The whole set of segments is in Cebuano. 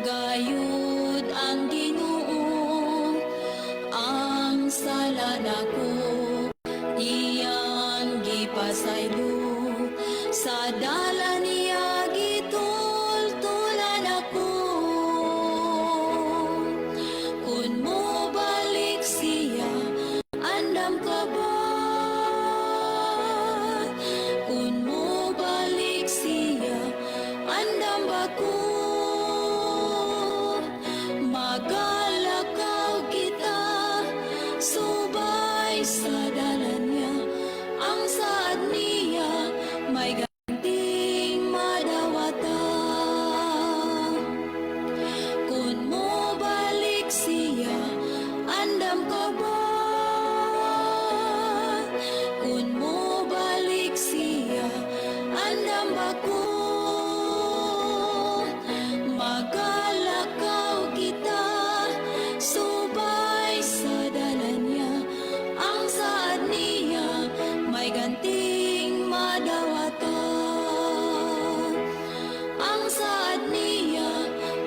Gayud ang Ginoo, ang sala nako iyang gipasaylo, sa dalan niya gitultulan ako. Kung mobalik siya, andam ka ba? Kung mobalik siya, andam ba ko? Magalakaw kita subay sa dalan niya, ang saad niya may ganting madawata. Kung mobalik siya, andam ka ba? Kung mobalik siya, andam ba ko? Magalakaw kita subay sa dalan niya, ang saad niya may ganting madawata. Ang saad niya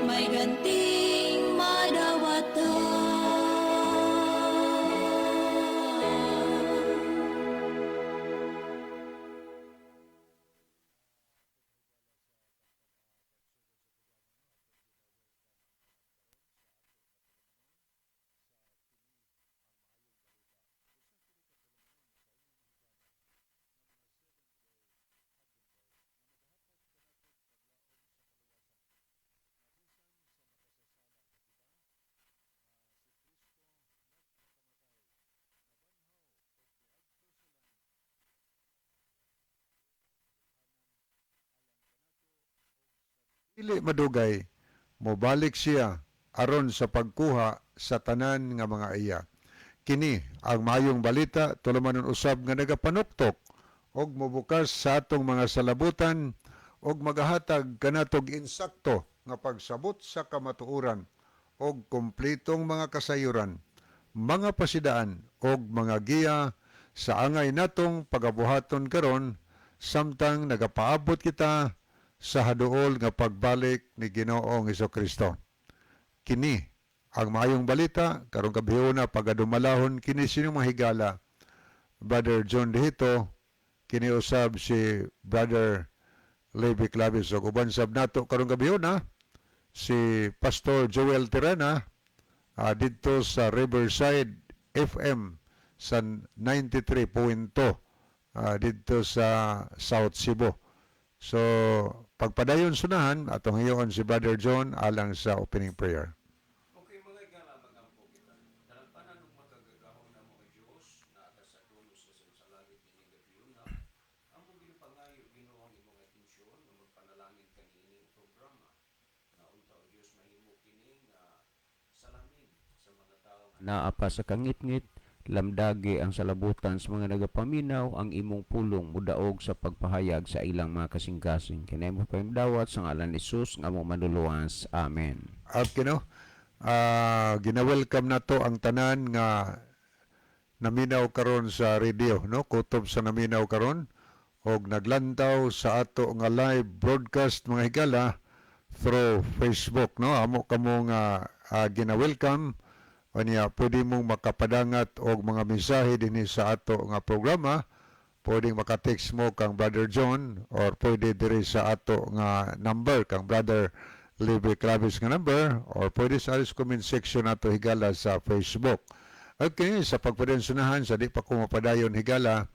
may ganting madawata. Dili madugay, mobalik siya aron sa pagkuha sa tanan nga mga iya. Kini ang maayong balita, tulumanon usab nga nagapanuktok og mobukas sa atong mga salabutan og magahatag kanatog insakto nga pagsabot sa kamatuoran og kumpletong mga kasayuran, mga pasidaan og mga giya sa angay natong pagabuhaton karon samtang nagapaabot kita sa haduol nga pagbalik ni Ginoong Kristo. Kini ang maayong balita karong gabhiona, pagadumalahon kini sinyong mga higala, Brother John Dihito, kini usab si Brother Levi Clavis, ug uban sab nato karong gabhiona si Pastor Joel Tirana didto sa Riverside FM sa 93.2 didto sa South Cebu. So, pagpadayon sunahan, atong hiyon si Brother John alang sa opening prayer. Okay, mga igala, magampo kita. Dalagpanan ug makagagahom na mga Diyos na ata sa dulo sa langit nining gabhiona. Among ginapangayo, Ginoo, ang imong atensyon nga magpanalangin kaniining programa. Na unta, o Diyos, mahimo kini nga salamin sa mga tawo nga naa pa sa kangitngit, lamdagi ang salabutan sa mga nagapaminaw ang imong pulong mudaog sa pagpahayag sa ilang mga kasing-kasing. Kini mo dawat sa ngalan ni Jesus nga among manluluwas. Amen. At kino, gina-welcome nato ang tanan nga naminaw karon sa radio, no? Kutob sa naminaw karon og naglantaw sa ato nga live broadcast, mga higala, through Facebook, no? Amo kamo nga gina-welcome. Unya pwede mong makapadangat og mga mensahe dinhi sa ato nga programa. Pwedeng maka-text mo kang Brother John or pwede diri sa ato nga number, kang Brother Levi Clavis nga number, or pwede sa alis comment section nato, higala, sa Facebook. Okay, sa pagpadensunahan sa di pa ko mapadayon, higala,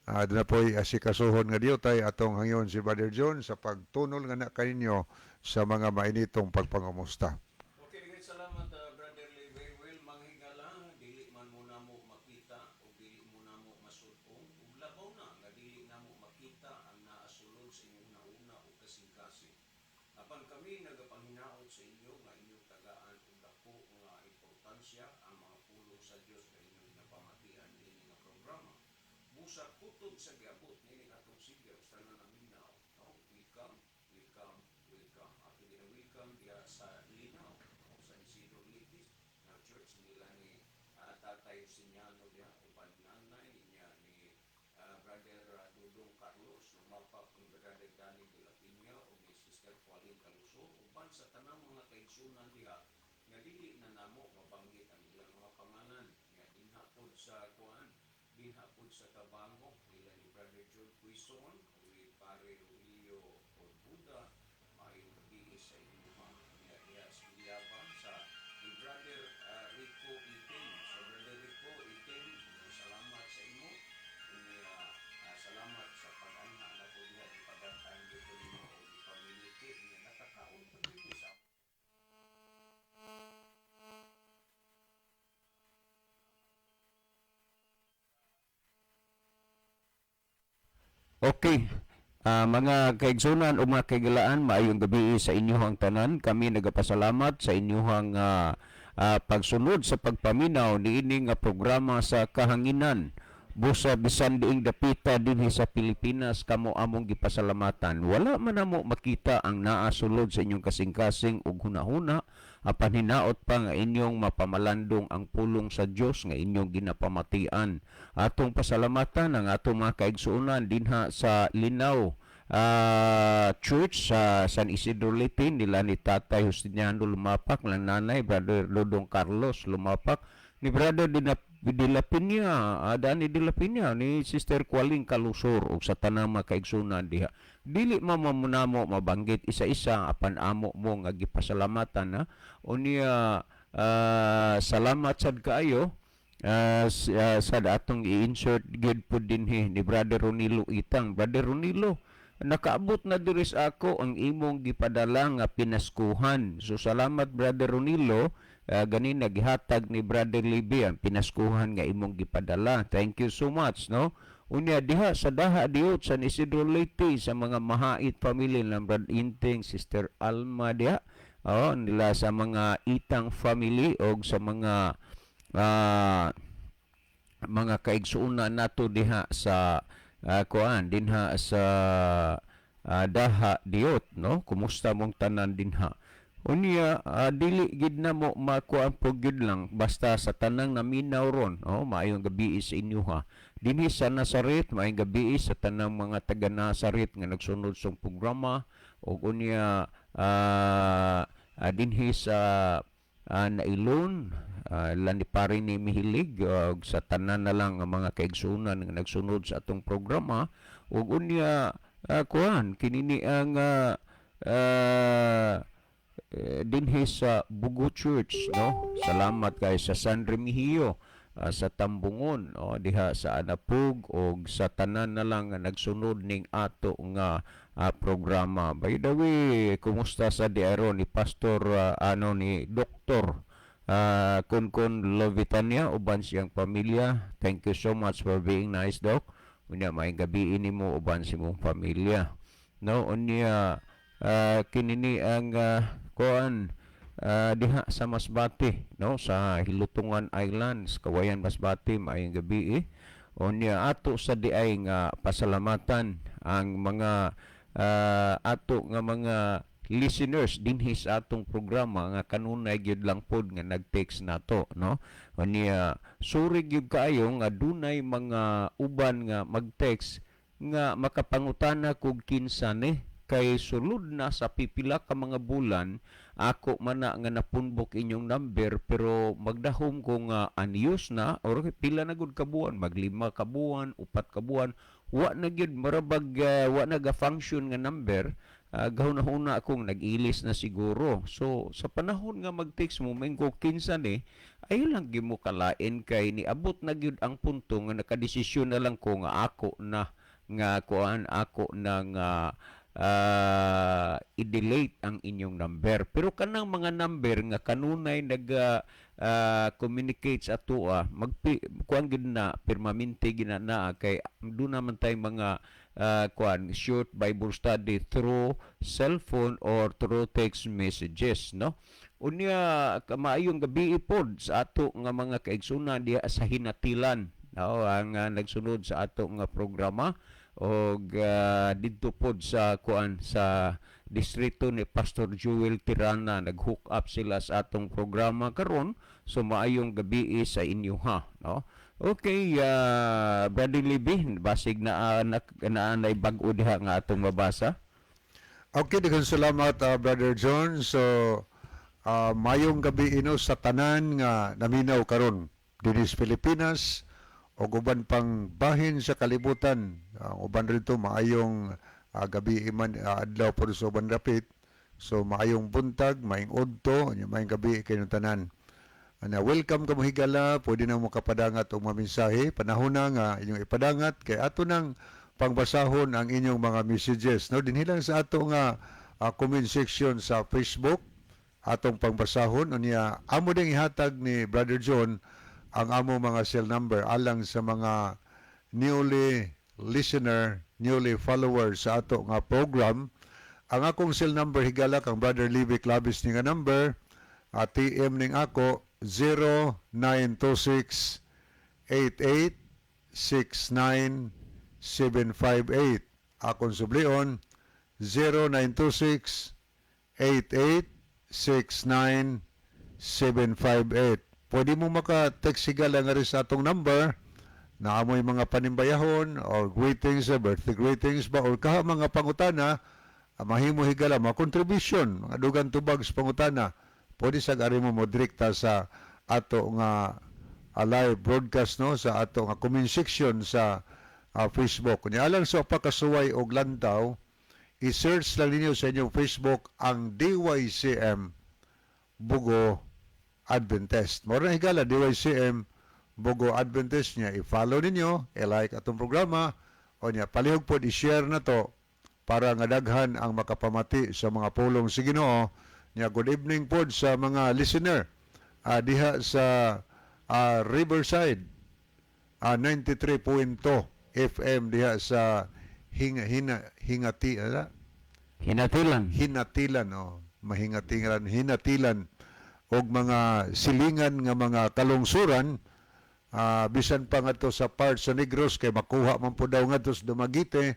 doon na po'y asikasuhon nga diyotay atong hangyon si Brother John sa pagtunol nga na kaninyo sa mga mainitong pagpangumusta. Okay, daghang salamat, Brother Levi. Well, mga higala, dili man mo namo makita o dili mo namo masud-ong ug labaw na nga dili namo makita ang naa sulod sa inyong huna-huna o kasing-kasing. Apan kami nagapanghinaot sa inyo nga inyong tagaan og dako nga importansya ang mga pulong sa Dios nga inyong napamatian niini nga programa. Busa kutob sa giabot nining atong sigyaw sa tanan naminaw. No? Welcome, welcome, welcome. Ato gina-welcome diha sa Linaw, no? San Isidro Leyte na church nila ni Tatay Sinyano diha, uban nanay niya ni Brother Dudong Carlos, lumapa kung Brother Danny de la Peña o ni Sister Pauline Caluso, uban sa tanang mga kaigsuonan. kaigsunan diha nga dili na namo mabanggit ang ilang mga pangalan nga dinha pod sa kuan, dinha pod sa Tabango nila ni Brother John Quizon o ni Pare Rogelio Orbuda. Maayong gabi sa inyo ha. Diha diha sa Villaba sa ni Brother Rico Itim. So Brother Rico Itim, salamat sa imo. Unya, salamat sa pag-anha na po diha, ipagantan dito nimo o ipamiliti nga nakakaon pa gyud sa Okay. Mga kaigsunan o mga kaigalaan, maayong gabi sa inyohang tanan. Kami nagapasalamat sa inyohang pagsunod sa pagpaminaw niini nga programa sa kahanginan. Busa bisan diing dapita dinhi sa Pilipinas, kamo among gipasalamatan. Wala man namo makita ang naa sulod sa inyong kasing-kasing ug hunahuna, apan hinaot pa nga inyong mapamalandong ang pulong sa Dios nga inyong ginapamatian. Atong pasalamatan ang atong mga kaigsuonan dinha sa Linaw Church sa San Isidro Leyte, nila ni Tatay Justiniano Lumapak, ng Nanay Brother Lodong Carlos Lumapak, ni Brother De La Peña, Dani De La Peña, ni Sister Kualing Kalusor ug sa tanang mga kaigsuonan diha. Dili man namo mabanggit isa-isa, apan amo mo nga gipasalamatan ha. Unya, salamat sad kaayo sa atong i-insert gyud po dinhi ni Brother Ronilo Itang. Brother Ronilo, nakaabot na diri sa ako ang imong gipadala nga pinaskuhan. So salamat, Brother Ronilo, ganin gihatag ni Brother Libby ang pinaskuhan nga imong gipadala. Thank you so much, no? Unya diha sa Daha Diot, San Isidro Leyte, sa mga Mahait family ng Brad Inting, Sister Alma diha. Oh, nila sa mga Itang family og sa mga kaigsuonan nato diha sa kuan dinha sa Daha Diot, no? Kumusta mong tanan dinha? Unya, dili gid na mo makuan po gyud lang, basta sa tanang naminaw ron, oh, maayong gabi sa inyo ha. Dinhi sa Nazaret, maayong gabi sa tanang mga taga Nazaret nga nagsunod sa programa ug unya dinhi sa Nailon, lani pare ni Mihilig, ug sa tanan na lang ang mga kaigsuonan nga nagsunod sa atong programa ug unya kuan kinini ang dinhi sa Bugo Church, no? Salamat kay sa San Remigio, sa Tambungon, oh, diha sa Anapug og sa tanan na lang nga nagsunod ning ato nga programa. By the way, kumusta sa diaro ni Pastor ano ni Doktor Kunkun Lovitania uban siyang pamilya? Thank you so much for being nice, Doc. Unya maayong gabi nimo uban sa imong pamilya. No, unya kinini ang kuan diha sa Masbate, no, sa Hilutungan Islands, Kawayan, Masbate, maayong gabi eh. Unya ato sa diay nga pasalamatan ang mga ato nga mga listeners dinhi sa atong programa nga kanunay gyud lang pod nga nag-text nato, no? Unya sorry gyud kaayo nga dunay mga uban nga mag-text nga makapangutana kog kinsa ni, kay sulod na sa pipila ka mga bulan ako man na nga napunbok inyong number, pero magdahom ko nga unused na or pila na gud ka buwan, maglima ka buwan, upat ka buwan, wa na gyud marabag wa na ga function nga number. Gahuna-huna akong nag-ilis na siguro. So sa panahon nga mag-text mo mengko kinsa ni, ayo lang gyud mo kalain kay niabot na gyud ang punto nga nakadesisyon na lang ko nga ako na nga kuan, ako na nga i-delete ang inyong number. Pero kanang mga number nga kanunay nag communicate sa atoa, magpi kuan gid na permanente gid na, na kay do naman tay mga kuan short Bible study through cellphone or through text messages, no? Unya maayong gabi pod sa ato nga mga kaigsunan diha sa Hinatilan, no, ang nagsunod sa ato nga programa og didto pod sa kuan sa distrito ni Pastor Joel Tirana, nag-hook up sila sa atong programa karon. So maayong gabi sa inyo ha, no? Okay, Brother Libby, basig na na bag-o diha nga atong mabasa. Okay, daghang salamat, Brother John. So, Mayong gabi ino sa tanan nga naminaw karon dinhi sa Pilipinas o uban pang bahin sa kalibutan. Ang uban rito, maayong gabi iman, adlaw po sa uban rapit. So maayong buntag, maayong udto, nya maayong gabi kayong tanan. Ana, welcome kamo higala, pwede na mo kapadangat og mga mensahe. Panahon na nga inyong ipadangat kay ato nang pangbasahon ang inyong mga messages. No, dinhi lang sa ato nga comment section sa Facebook atong pangbasahon, unya amo ding ihatag ni Brother John ang amo mga cell number alang sa mga newly listener, newly follower sa ato nga program. Ang akong cell number, higala, kang Brother Libby Clavis ni nga number, TM ning ako 0926 88 69 758. Akong sublion, 0926 88 69 758. Pwede mo maka-text, higala, nga rin sa atong number na amoy mga panimbayahon or greetings, birthday greetings ba, or kaha mga pangutana, mahimo higala, mga contribution, mga dugang tubag sa pangutana, pwede sa ari mo mo direkta sa ato nga live broadcast, no, sa ato nga comment section sa Facebook. Kunya alang sa pakasuway og lantaw, i-search lang ninyo sa inyong Facebook ang DYCM Bogo Adventist. Mao na, higala, DYCM Bogo Adventist niya. I-follow ninyo, i-like atong programa, o niya, palihog po i-share na to para nga daghan ang makapamati sa mga pulong sa Ginoo. Niya, good evening po sa mga listener diha sa Riverside 93.2 FM diha sa hinga, hina, hingati, ala? Hinatilan. Hinatilan, oh, mahingatilan, hinatilan og mga silingan nga mga kalungsuran, bisan pa ngadto sa part sa Negros kay makuha man po daw ngadto sa Dumaguete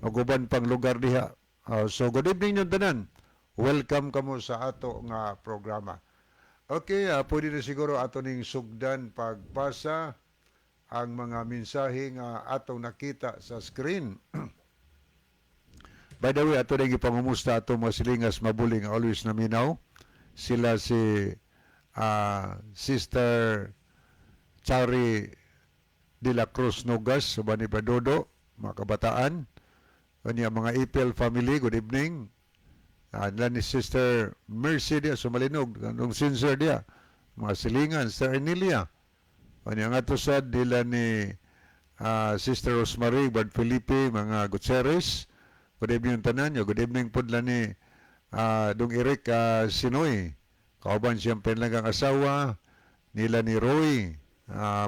ug uban pang lugar diha. So good evening ninyong tanan. Welcome kamo sa ato nga programa. Okay, pwede na siguro ato ning sugdan pagbasa ang mga mensahe nga atong nakita sa screen. By the way, ato rin gipangumusta ato mga silingas mabuling always naminaw. Sila si Sister Chari de la Cruz Nogas, uban ni Badodo, mga kabataan. Unya mga Ipel family, good evening. Nila ni Sister Mercy dia, sumalinog, anong sincere dia. Mga silingan, Sister Emilia. Unya nga to sad nila ni Sister Rosemary, Brad Felipe, mga Gutierrez. Good evening tanan nyo. Good evening po nila ni Dong Eric Sinoy. Kauban siyang pinlagang asawa nila ni Roy.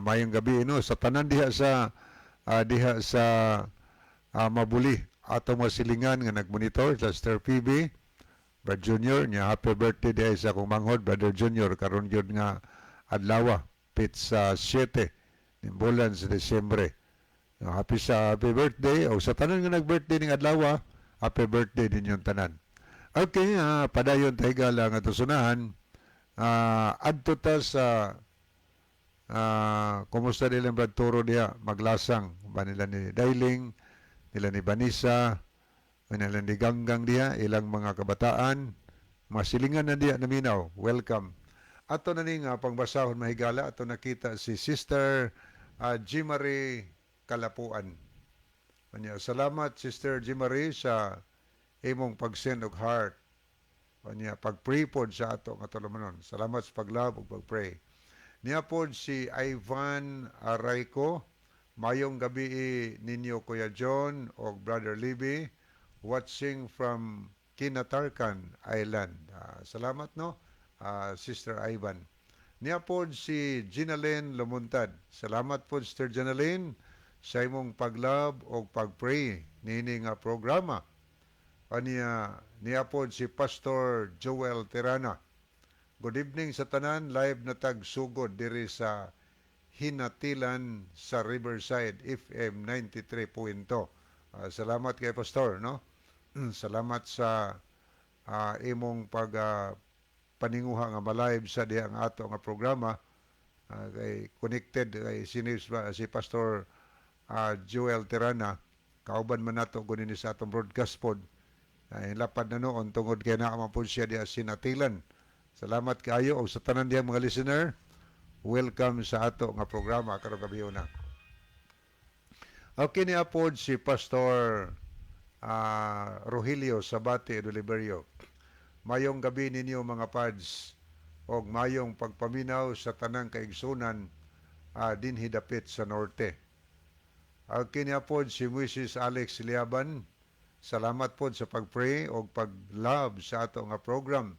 Mayong gabi no sa tanan diha sa Mabuli ato mga silingan nga nagmonitor sa Sister PB, Brad Junior niya. Happy birthday diha sa akong manghod Brother Junior karon gyud nga adlaw, petsa 7 ning bulan sa Disyembre. Happy sa happy birthday o sa tanan nga nag-birthday ning adlaw, happy birthday ninyong tanan. Okay, padayon tayo nga ato sunahan. Adto ta sa kumusta nila Brad Turo diha maglasang ba nila ni Dailing, nila ni Vanessa, nila ni Ganggang diha, ilang mga kabataan, masilingan na diha naminaw. Welcome. Ato na ni nga pangbasahon, mahigala, ato nakita si Sister Jimarie Kalapuan. Anya, salamat Sister Jimarie sa imong pag-send og heart. Anya, pag-pray pod sa ato nga tulumanon. Salamat sa pag-love ug pag-pray. Niya pod si Ivan Arayco. Mayong gabi ninyo Kuya John og Brother Libby, watching from Kinatarkan Island. Salamat no, Sister Ivan. Niya pod si Ginalyn Lumuntad. Salamat pod, Sister Ginalyn, sa imong pag-love og pag-pray nini nga programa. Aniya niya pod si Pastor Joel Tirana. Good evening sa tanan, live na tag sugod diri sa Hinatilan sa Riverside FM 93.2. Salamat kay Pastor, no? Salamat sa imong pag paninguha nga ma-live sa diha ang ato nga programa, kay connected kay sinis si Pastor Joel Tirana, kauban man nato kunin sa atong broadcast pod ay lapad na noon tungod kay naa man pod siya diha sinatilan. Salamat kaayo og sa tanan diyang mga listener. Welcome sa ato nga programa karong gabi na. Okay, ni apod si Pastor Rogelio Sabate Oliverio. Mayong gabi ninyo, mga pads, og mayong pagpaminaw sa tanang kaigsunan dinhi dapit sa norte. Okay, ni apod si Mrs. Alex Liaban. Salamat pod sa pag-pray og pag-love sa ato nga program.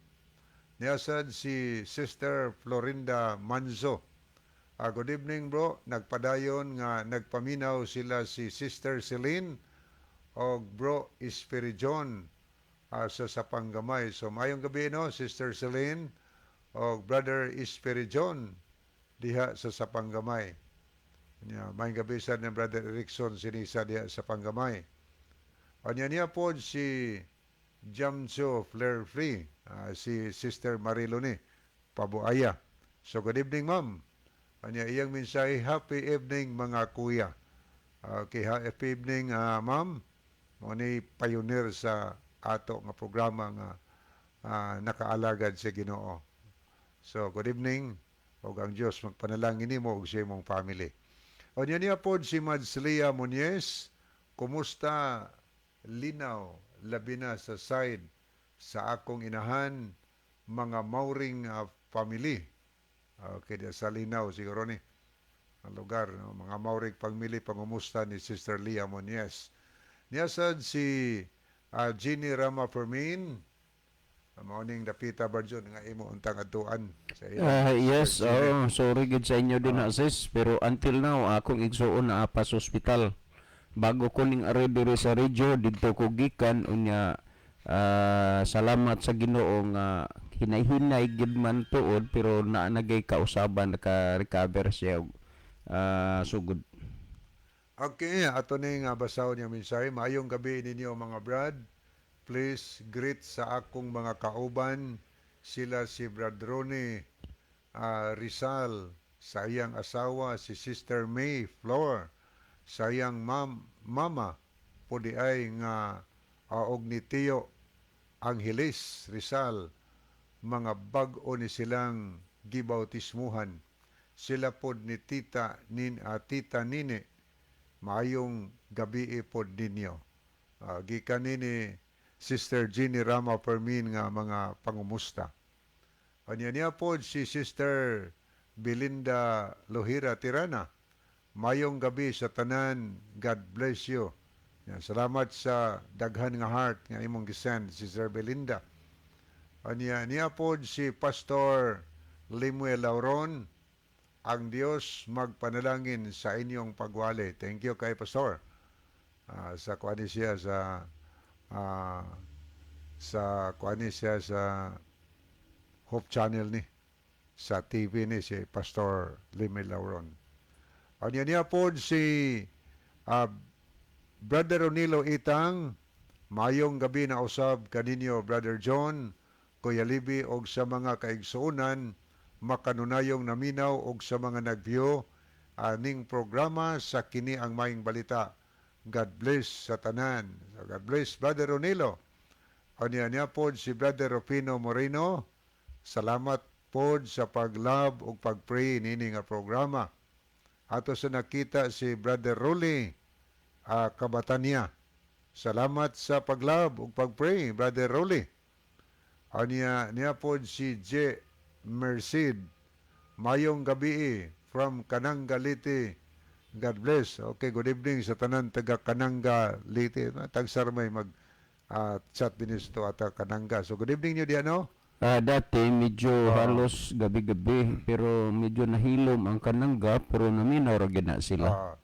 Niasad si Sister Florinda Manzo. Good evening, bro. Nagpadayon nga nagpaminaw sila si Sister Celine og Bro Espiridion sa Sapanggamay. So mayong gabi, no, Sister Celine og Brother Espiridion diha sa Sapanggamay. Nya, mayong gabi sa ni Brother Erickson sinisa diha sa Panggamay. Anya niya po si Jamso Flair Free, si Sister Marilone Pabuaya. So good evening, ma'am. Anya iyang mensahe, "Happy evening, mga kuya." Okay, happy evening, ma'am. Mo ni pioneer sa ato nga programa nga nakaalagad sa Ginoo. So good evening ug ang Dios magpanalangin nimo ug sa imong family. O niya niya pod si Madslia Muñez, "Kumusta Linaw, labi na sa side sa akong inahan, mga Mauring family." Okay, di sa Linaw siguro ni ang lugar, no? Mga Mauring family, pangumusta ni Sister Leah Muñez. Niyasad si Jeannie Rama Fermin, mao ning dapita Barjon nga imo untang adtuan sa ila. Yes, Sister Jeannie. Oh, sorry gid sa inyo din na, sis, pero until now akong igsuon naa pa sa ospital. Bago ko ning ari diri sa radio, didto ko gikan. Unya salamat sa Ginoo nga hinay-hinay gid man tuod, pero naa na gay kausaban, naka-recover siya og sugod. Okay, ato ning basahon niya mensahe. "Maayong gabi ninyo, mga brad. Please greet sa akong mga kauban, sila si Brad Ronnie Rizal, sa iyang asawa si Sister May Flor, sa iyang mama pudi ay nga og ni Tio Angeles Rizal, mga bag-o ni silang gibautismuhan. Sila pod ni Tita Nini. Maayong gabi pod ninyo." Gikan ni Sister Jeannie Rama Fermin nga mga pangumusta. Anya niya pod si Sister Belinda Lohira Tirana. "Mayong gabi sa tanan. God bless you." Yan, salamat sa daghan nga heart nga imong gisend, Sister Belinda. Anya niya pod si Pastor Limuel Lauron. "Ang Dios magpanalangin sa inyong pagwali." Thank you kay Pastor. Sa kuan siya sa kuan siya sa Hope Channel ni sa TV ni si Pastor Limuel Lauron. Anya niya pod si Brother Ronilo Itang, "Mayong gabi na usab kaninyo, Brother John, Kuya Libi, og sa mga kaigsuonan makanunayong naminaw og sa mga nag-view aning programa sa kini ang Maayong Balita. God bless sa tanan." So God bless, Brother Ronilo. Anya niya pod si Brother Rufino Moreno, "Salamat pod sa pag-love ug pag-pray nini nga programa." Ato sa nakita si Brother Rolly Kabatanya. "Salamat sa pag-love ug pag-pray, Brother Rolly." Anya niya pod si J. Merced. "Mayong gabi from Kananga, Leyte. God bless." Okay, good evening sa tanan taga Kananga, Leyte. Tagsarmay mag chat din ito ata Kananga. So good evening niyo diyan, no? Dati medyo halos gabi-gabi, pero medyo nahilom ang Kananga, pero naminaw ra gyud na sila.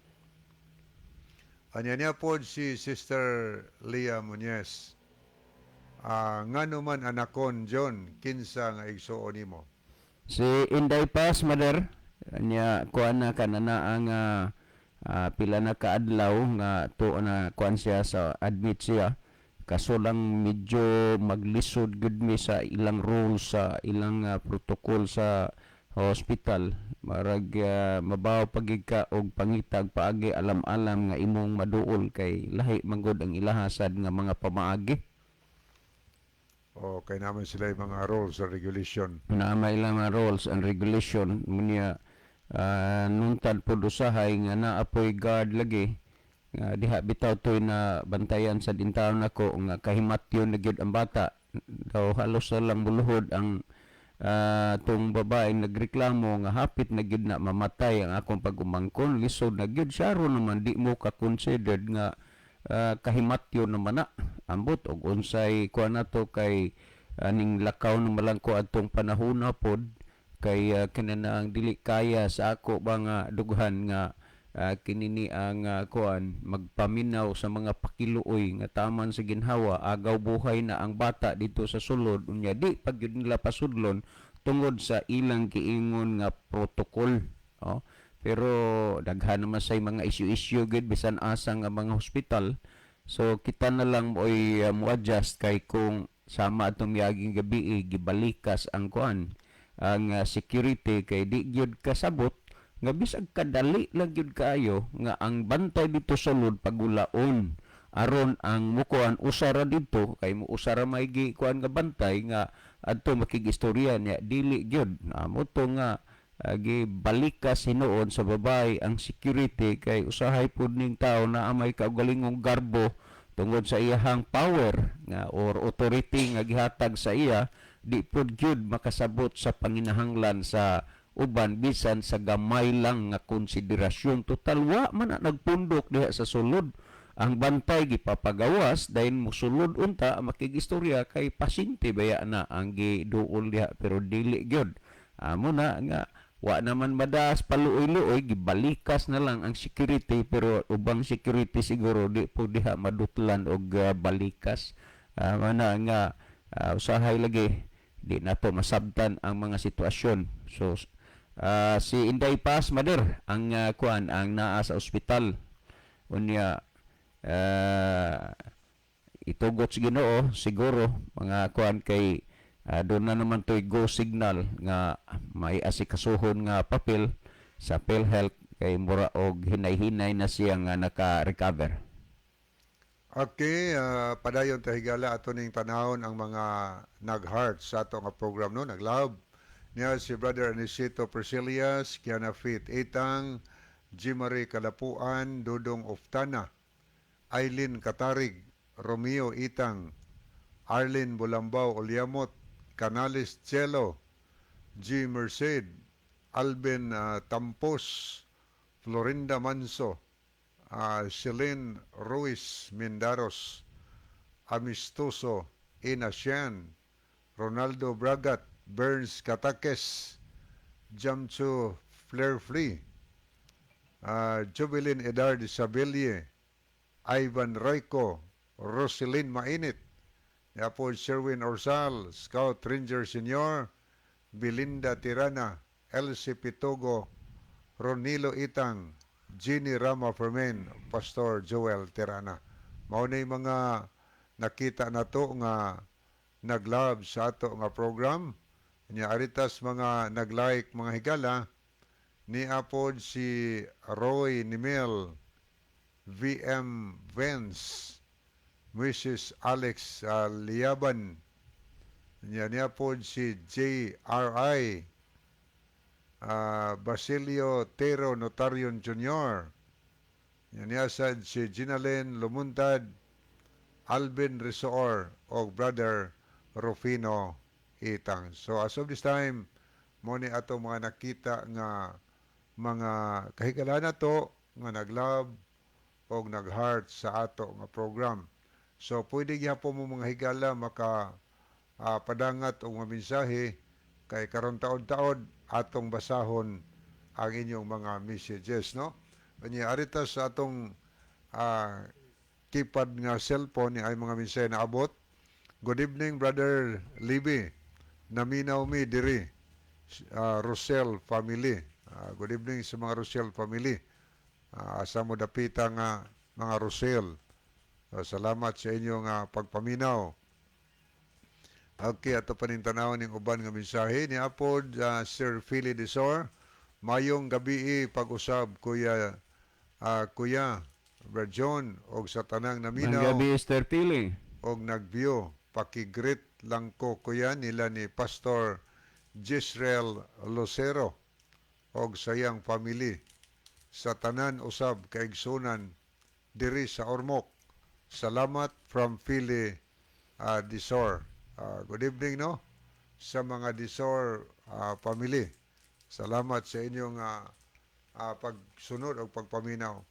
Anya niya po si Sister Leah Muñez. "Ngano man anakon John, kinsa nga igsuon nimo?" Si Inday Paz, mother, niya kuan na kanana ang pila na kaadlaw nga to na kuan siya sa admit siya. Kaso lang medyo maglisod gud mi sa ilang rules, sa ilang protocol sa hospital. Marag mabaw pagig ka og pangitag paagi alam-alam nga imong maduol kay lahi manggod ang ilahasad nga mga pamaagi. O kay naman sila yung mga rules and regulation. Na may ilang mga rules and regulation munya, nuntad pod usahay nga naa poy guard lagi nga diha bitaw toy na bantayan sa dintaon nako nga kahimatyon na gyud ang bata daw. Halos na lang muluhod ang tong babae nagreklamo nga hapit na gyud na mamatay ang akong pag-umangkon, lisod na gyud siya. Aron naman di mo ka considered nga kahimatyon naman na, ambot og unsay kuan nato kay aning lakaw na malang ko atong panahona pod kay kinana ang dili kaya sa ako ba nga dughan nga kinini ang kuan magpaminaw sa mga pakiluoy nga taman sa ginhawa, agaw buhay na ang bata dito sa sulod, unya di pag gyud nila pasudlon tungod sa ilang giingon nga protocol, oh. Pero daghan naman say mga issue-issue gid bisan asa nga mga hospital, so kita na lang mo'y mo-adjust kay kung sama atong miaging gabi eh, gibalikas ang kuan, ang security, kay di gyud kasabot nga bisag kadali lang gyud kaayo nga ang bantay dito sa sulod pagulaon aron ang mukuan usara didto kay mo usara may gi kuan nga bantay nga adto makigistorya niya, dili gyud mo to nga gibalikas hinuon sa babae ang security kay usahay pud ning tao na may kaugalingong garbo tungod sa iyahang power nga or authority nga gihatag sa iya, di pud gyud makasabot sa panginahanglan sa uban bisan sa gamay lang nga konsiderasyon. Total wa man na nagpundok diha sa sulod. Ang bantay gipapagawas, dayon musulod unta makigistorya kay pasyente baya na ang giduol diha, pero dili gyud amo na nga wa naman madaas paluoy-luoy, gibalikas na lang ang security. Pero ubang security siguro di po diha madutlan og balikas. Mana nga usahay lagi di nato masabtan ang mga sitwasyon. So si Inday Paz Mader ang kuan ang naa sa ospital, unya itugot sa Ginoo siguro mga kuan kay doon na naman to'y go signal nga may asikasuhon nga papel sa PhilHealth kay mura og hinay-hinay na siya nga naka-recover. Okay, padayon ta, higala, ato ning tanawon ang mga nag-heart sa ato nga program, no, nag-love. Niya si Brother Anicito Priscillas, Kiana Fit Itang, Jimary Kalapuan, Dudong Oftana, Eileen Katarig, Romeo Itang, Arlene Bulambao Olyamot, Canales Chelo, G. Merced, Alvin Tampos, Florinda Manso, Celine Ruiz Mendaros, Amistoso Inasyan, Ronaldo Bragat, Burns Katakes, Jamchu Flair Free, Jubilin Edard Sabelle, Ivan Royco, Roselyn Mainit, Yapod Sherwin Orsal, Scout Ranger Senior, Belinda Tirana, Elsie Pitogo, Ronilo Itang, Ginny Rama Fermin, Pastor Joel Tirana. Mao na yung mga nakita nato nga nag-love sa ato nga program. Nya aritas mga nag-like, mga higala, ni apod si Roy Nimel, VM Vance, Mrs. Alex Liaban, niya niya pod si JRI, Basilio Tero Notarion Jr., niya niya sad si Ginalyn Lumuntad, Alvin Risoor, o Brother Rufino Itang. So as of this time, mo ni ato mga nakita nga mga kahigala na to nga nag-love o nag-heart sa ato nga program. So pwede gyapon mo, mga higala, maka padangat og mga mensahe kay karon taod-taod atong basahon ang inyong mga messages, no? Unya arita sa atong keypad nga cellphone ni ay mga mensahe na abot. "Good evening, Brother Libby. Naminaw mi diri. Rosel family." Good evening sa mga Rosel family. Asa mo dapita nga mga Rosel. Salamat sa inyong pagpaminaw. Okay, ato panintanawon ning uban nga mensahe ni apod Sir Philly Desor. "Mayong gabi pag-usab, Kuya Brad John og sa tanang Ang naminaw gabi, Esther Pili. og nag-view. Paki-greet lang ko kuya nila ni Pastor Jisrael Lucero og sayang family sa tanan usab kaigsunan diri sa Ormoc. Salamat from Philly Disor. Good evening, no, sa mga Disor family. Salamat sa inyong pagsunod o pagpaminaw.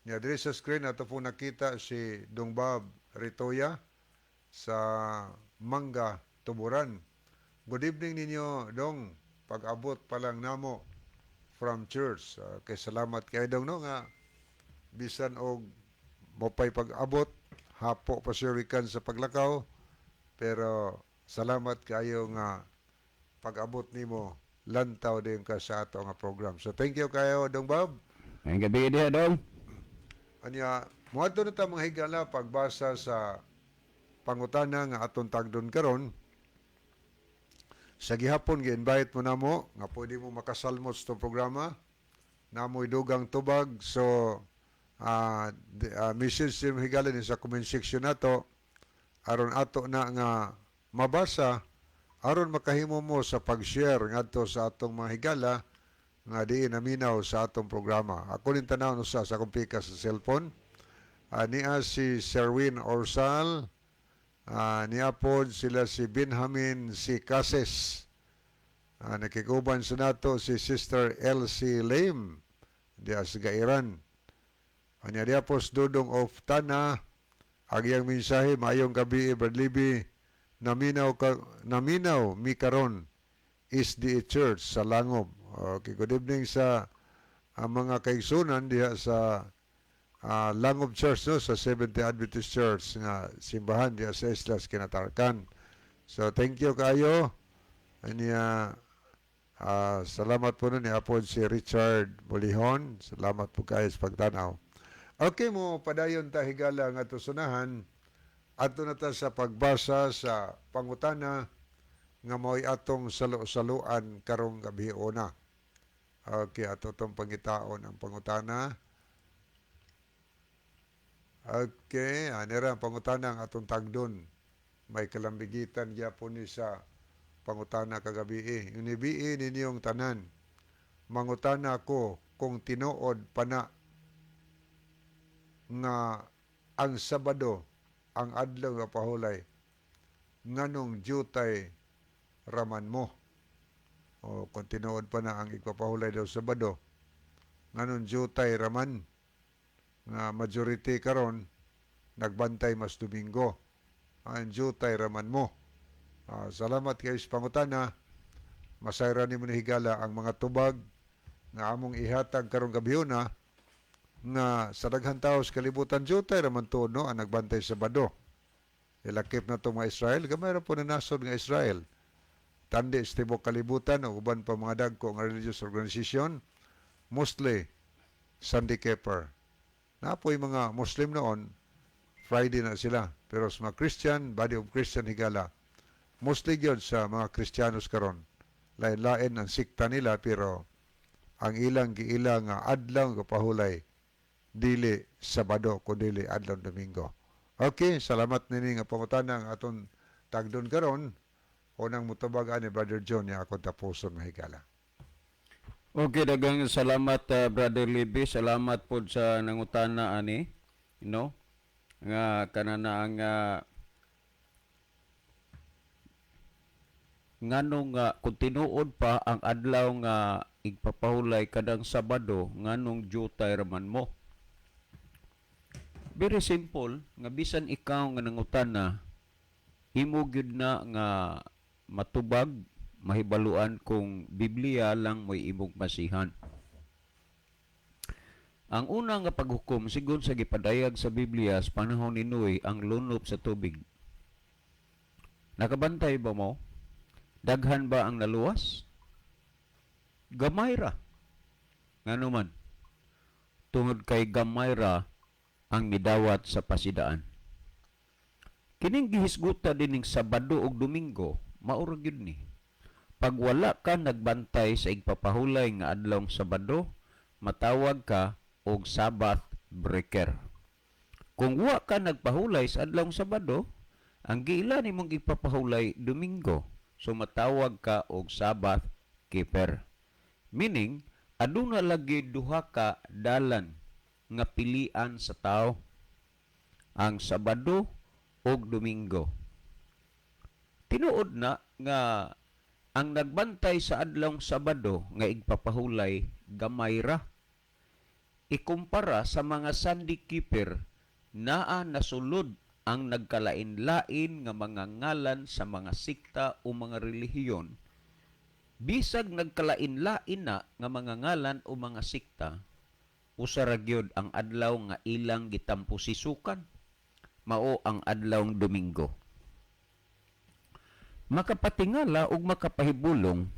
Nya diri sa screen ato po nakita si Dong Bob Ritoya sa Mangga, Tuburan. Good evening ninyo, Dong. Pag-abot pa lang namo from church. Kay salamat kay Dong, no, nga bisan og mopay pag-abot, hapo pa siya wikan sa paglakaw, pero salamat kayo nga pag-abot nimo lantaw din ka sa ato nga program. So thank you kayo, Dong Bob. Ang gabi diha, Dong. Anya, moadto na ta, mga higala, pagbasa sa pangutana nga atong tagdon karon. Sa gihapon gi-invite mo namo nga pwede mo makasalmot sa itong programa. Namoy dugang tubag, so message din, higala, ni sa comment section nato aron ato na nga mabasa aron makahimo mo sa pag-share ngadto sa atong mga higala nga diin naminaw sa atong programa. Ako nin tanaw usa sa akong pikas sa cellphone. Niya si Sherwin Orsal, niya pod sila si Benjamin si Cases. Nakikuban sa nato si Sister Elsie Lame diya sa Gairan. Anya diya po Dudong of Tana, ang iyang mensahe, "Maayong gabi, Brad Libby, naminaw ka, naminaw mi karon SDA Church sa Langob." Okay, good evening sa ang mga kaigsunan diha sa Langob Church, no, sa Seventh-day Adventist Church nga simbahan diha sa Islas Kinatarkan. So thank you kayo. Anya salamat po nun ni Apod si Richard Bolihon. Salamat po kayo sa pagtanaw. Okay mo padayon ta, higala, nga tusunahan ato na ta sa pagbasa sa pangutana nga mao'y atong salo-saluan karong gabi una. Okay, ato tong pangitaon ang pangutana. Okay, anira ang pangutana ang atong tagdon. May kalambigitan gyapon ni sa pangutana kagabi eh. Unibii ninyong tanan. Mangutana ko kung tinuod pa na nga ang Sabado ang adlaw nga pahulay, nganong jutay raman mo? O kung tinuod pa na ang igpapahulay daw Sabado, nganong jutay raman nga majority karon nagbantay mas Domingo? Ang jutay raman mo. Salamat kayo sa pangutana. Masayra nimo ni, higala, ang mga tubag nga among ihatag karong gabhiona nga sa daghang tao sa kalibutan jutay raman tuod, no, ang nagbantay sa Sabado. Ilakip na to mga Israel, gamay ra po na nasod nga Israel. Tandi sa tibok kalibutan o uban pa mga dagko nga religious organization, mostly Sunday keeper. Napoy mga Muslim noon, Friday na sila. Pero sa mga Christian, body of Christian, higala, mostly gyud sa mga Kristiyanos karon. Lain-lain ang sikta nila pero ang ilang giila nga adlaw nga pahulay dili Sabado kundi adlaw Domingo. Okay, salamat nini nga pangutana ang aton tagdon karon. Unang mutubag ani Brother John niya akong tapuson, mahigala. Okay, daghang salamat, Brother Libby. Salamat pod sa nangutana ani, no? Nga kanana ang ngano nga kung tinuod pa ang adlaw nga igpapahulay kadang Sabado, nganong jutay raman mo? Very simple nga bisan ikaw nga nangutana, imo gyud na nga matubag, mahibaluan kung Biblia lang mo'y imong basihan. Ang una nga paghukom sigon sa gipadayag sa Biblia sa panahon ni Noe, ang lunop sa tubig. Nakabantay ba mo? Daghan ba ang naluwas? Gamay ra. Ngano man? Tungod kay gamay ra ang midawat sa pasidaan. Kining gihisguta dining Sabado ug Domingo, mao ra gyud ni. Pag wala ka nagbantay sa igpapahulay nga adlawng Sabado, matawag ka og Sabbath breaker. Kung wa ka nagpahulay sa adlawng Sabado, Ang giila nimong igpapahulay, Domingo. So matawag ka og Sabbath keeper. Meaning, aduna lagi duha ka dalan nga pilian sa tao: ang Sabado ug Domingo. Tinuod na nga ang nagbantay sa adlawng Sabado nga igpapahulay, gamay ra ikumpara sa mga Sunday keeper. Naa nasulod ang nagkalain-lain nga mga ngalan sa mga sikta o mga relihiyon. Bisag nagkalain-lain na nga mga ngalan o mga sikta, usa ra gyud ang adlaw nga ilang gitamposisukan, mao ang adlawng Domingo. Makapatingala ug makapahibulong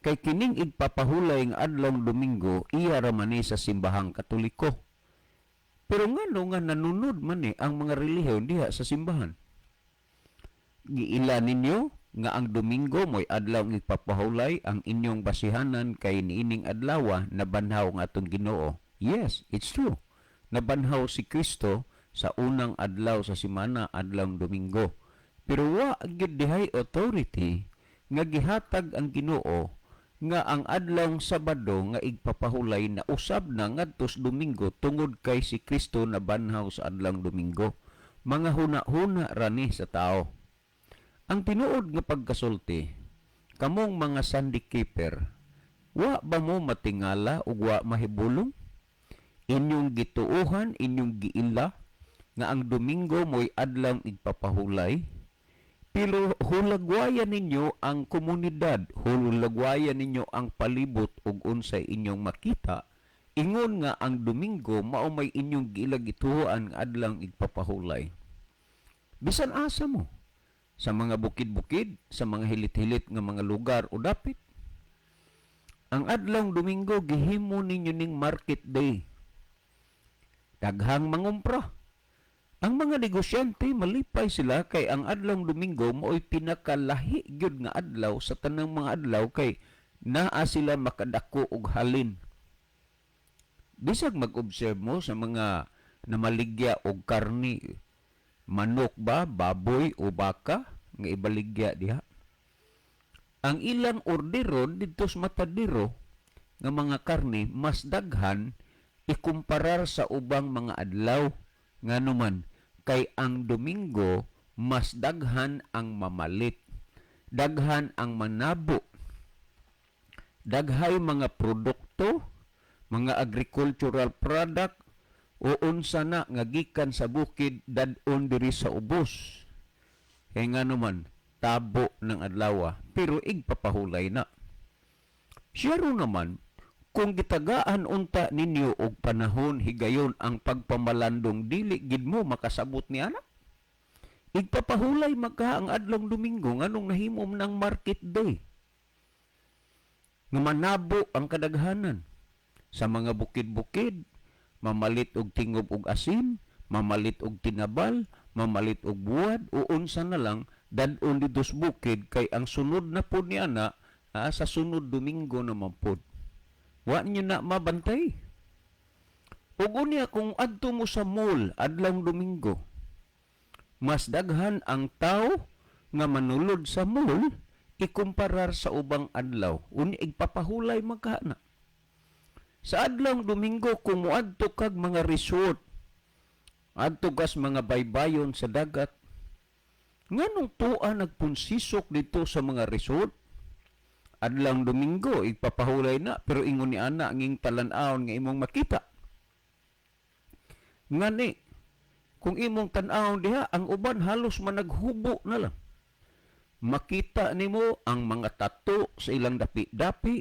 kay kining igpapahulay nga adlawng Domingo, iya ra man ni sa Simbahang Katoliko. Pero ngano nga nanunod man ni ang mga relihiyon diha sa simbahan? Giila ninyo nga ang Domingo mo'y adlaw ng igpapahulay. Ang inyong basihanan kay niining adlaw nabanhaw nga atong Ginoo. Yes, it's true. Nabanhaw si Kristo sa unang adlaw sa simana, adlawng Domingo. Pero wa gyud dihay authority nga gihatag ang Ginoo nga ang adlawng Sabado nga igpapahulay na usab na ngadtos Domingo tungod kay si Kristo nabanhaw sa adlawng Domingo. Mga huna-huna ra ni sa tao. Ang tinuod nga pagkasulti, kamong mga Sunday keeper, wa ba mo matingala ug wa mahibulong? Inyong gituohan, inyong giila nga ang Domingo mo'y adlawng igpapahulay, pero hulagwayan ninyo ang komunidad, hulagwayan ninyo ang palibot ug unsay inyong makita, ingon nga ang Domingo mao may inyong giila, gituohan nga adlawng igpapahulay. Bisan asa mo, sa mga bukid-bukid, sa mga hilit-hilit nga mga lugar o dapit, ang adlawng Domingo gihimo ninyo ning market day. Daghang mangumpra. Ang mga negosyante, malipay sila kay ang adlawng Domingo mao'y pinakalahi gyud nga adlaw sa tanang mga adlaw kay naa sila makadako og halin. Bisag mag-observe mo sa mga namaligya og karni, manok ba, baboy o baka nga ibaligya diha. Ang ilang orderon didto sa matadero nga mga karne mas daghan ikumparar sa ubang mga adlaw. Ngano man? Kay ang Domingo mas daghan ang mamalit, daghan ang manabo, daghay mga produkto, mga agricultural product o unsa na nga gikan sa bukid dad-on diri sa ubos. Kay ngano man, tabo ng adlaw, pero igpapahulay na. Siyaro naman, kung gitagaan unta ninyo og panahon, higayon ang pagpamalandong, dili gid mo makasabot ni ana. Igpapahulay magka ang adlong Domingo, nganong nahimo ng market day? Nga manabo ang kadaghanan sa mga bukid-bukid, mamalit og tingob og asin, mamalit og tinabal, mamalit og buwad o unsa na lang, dad-on didto sa bukid kay ang sunod na pod ni ana, sa sunod Domingo naman pod. Wa niyo na mabantay. Ug unya kung adto mo sa mall adlawng Domingo, mas daghan ang tao nga manulod sa mall ikumparar sa ubang adlaw. Unya igpapahulay magkana. Sa adlawng Domingo, kung moadto kag mga resort, adto kas mga baybayon sa dagat, nganong tua nagpunsisok dito sa mga resort? Adlawng Domingo, igpapahulay na, pero ingon ni ana nging talan-awon nga imong makita. Ngani, kung imong tan-awon diha, ang uban halos managhubo na lang. Makita nimo ang mga tattoo sa ilang dapi-dapi,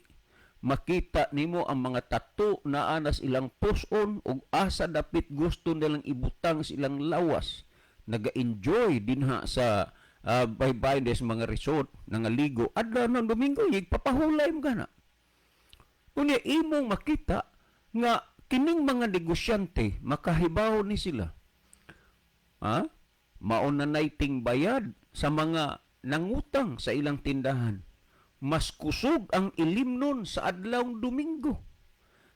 makita nimo ang mga tattoo na anas ilang puson ug asa dapit gusto nilang ibutang sa ilang lawas. Naga-enjoy dinha sa baybay des mga resort, nangaligo adlaw ng Domingo, igpapahulay mo gana. Unya imong makita nga kining mga negosyante makahibaw ni sila. Ha? Mao na nay bayad sa mga nangutang sa ilang tindahan. Mas kusog ang ilimnon sa adlawng Domingo.